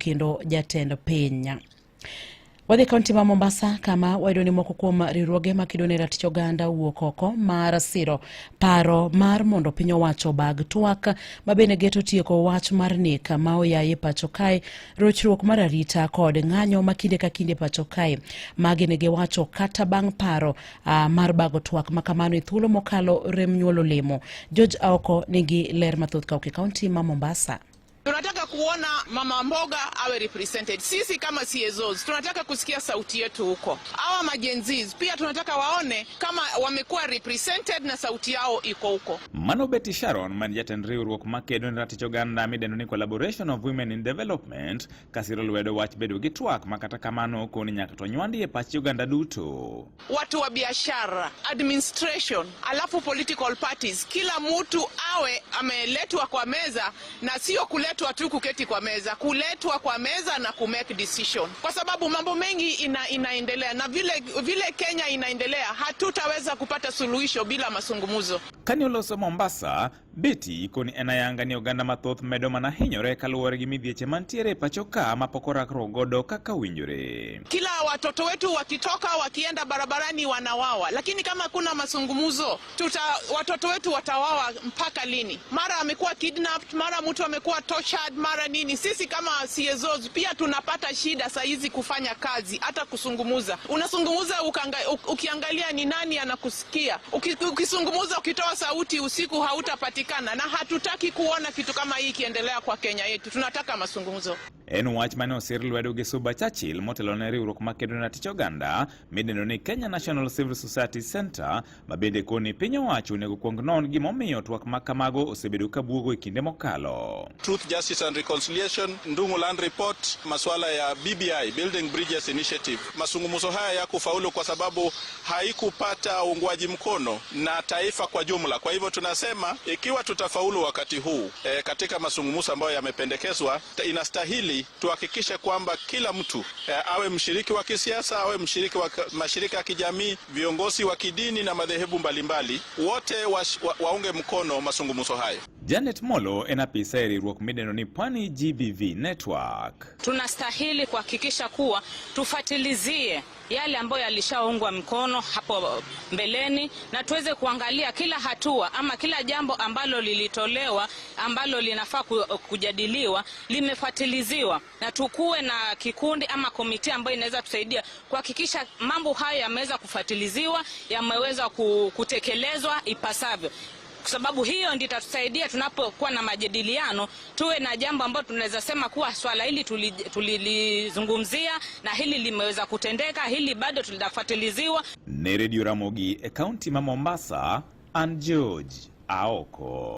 kendo jatend piny. Wadhi kaunti ma Mombasa kama wayudo ni moko kuom riwruoge makedo ne ratich oganda wuok oko mar siro paro mar mondo piny owacho obag twak ma bende geto tieko wach mar nek ma oyaye pacho kae, rochruok mar arita kod ng'anyo ma kinde ka kinde pacho kae. Magi ne giwacho kata bang' paro mar bago twak ma kamano e thuolo mokalo rem nyuolo lemo. George Aoko nigi ler mathoth ka e kaunti ma Mombasa. Tunataka kuona mama mboga awe represented. Sisi kama CSOs tunataka kusikia sauti yetu huko. Hawa ma-Gen Zs pia tunataka waone kama wamekuwa represented na sauti yao iko huko. Mano Betty Sharon man jatend riwruok makedo ne ratich oganda midendo ni Collaboration of Women in Development kasiro lwedo wach bedo gi twak ma kata kamano koni nyaka to nywandi e pach oganda duto. Watu wa biashara, administration, alafu political parties, kila mtu awe ameletwa kwa meza na sio kuletwa tu kuketi kwa meza, kuletwa kwa meza na kumake decision, kwa sababu mambo mengi inaendelea na vile, vile Kenya inaendelea, hatutaweza kupata suluhisho bila mazungumzo. Kane oloso Mombasa, Betty koni en ayanga ni oganda mathoth medo mana hinyore kaluwore gi midhieche mantiere e pacho ka ma pok orakruok godo kaka owinjore. Kila watoto wetu wakitoka wakienda barabarani wanawawa, lakini kama kuna mazungumzo watoto wetu watawawa mpaka lini? Mara amekuwa kidnapped, mara mtu amekuwa tortured, mara nini. Sisi kama CSOs pia tunapata shida saa hizi kufanya kazi, hata kusungumuza. Unasungumuza ukiangalia ni nani anakusikia. Ukisungumuza ukitoa sauti usiku hautapatikana, na hatutaki kuona kitu kama hii ikiendelea kwa Kenya yetu. Tunataka mazungumzo. En wach mane osir lwedo gi Suba Churchill motelo ne riwruok makedo ne ratich oganda midendo ni Kenya National Civil Society Center ma bende koni piny owacho onego kuong non gimomiyo twak ma kamago osebedo ka buogo e kinde mokalo. Truth, Justice and Reconciliation, Ndung'u Land Report, masuala ya BBI, Building Bridges Initiative. Mazungumzo haya hayakufaulu kwa sababu haikupata uungwaji mkono na taifa kwa jumla. Kwa hivyo tunasema ikiwa tutafaulu wakati huu katika mazungumzo ambayo yamependekezwa, inastahili tuhakikishe kwamba kila mtu awe mshiriki wa kisiasa, awe mshiriki wa mashirika ya kijamii, viongozi wa kidini na madhehebu mbalimbali, wote waunge mkono mazungumzo hayo. Janet Molo en apisa e riwruok midendo ni Pwani GBV Network. Tunastahili kuhakikisha kuwa tufatilizie yale ambayo yalishaungwa mkono hapo mbeleni, na tuweze kuangalia kila hatua ama kila jambo ambalo lilitolewa ambalo linafaa kujadiliwa limefuatiliziwa, na tukuwe na kikundi ama committee ambayo inaweza tusaidia kuhakikisha mambo hayo yameweza kufuatiliziwa, yameweza kutekelezwa ipasavyo, kwa sababu hiyo ndio itatusaidia tunapokuwa na majadiliano, tuwe na jambo ambalo tunaweza sema kuwa swala hili tulilizungumzia na hili limeweza kutendeka, hili bado tunafuatiliziwa. Ne Radio Ramogi e kaunti ma Mombasa, an George Aoko.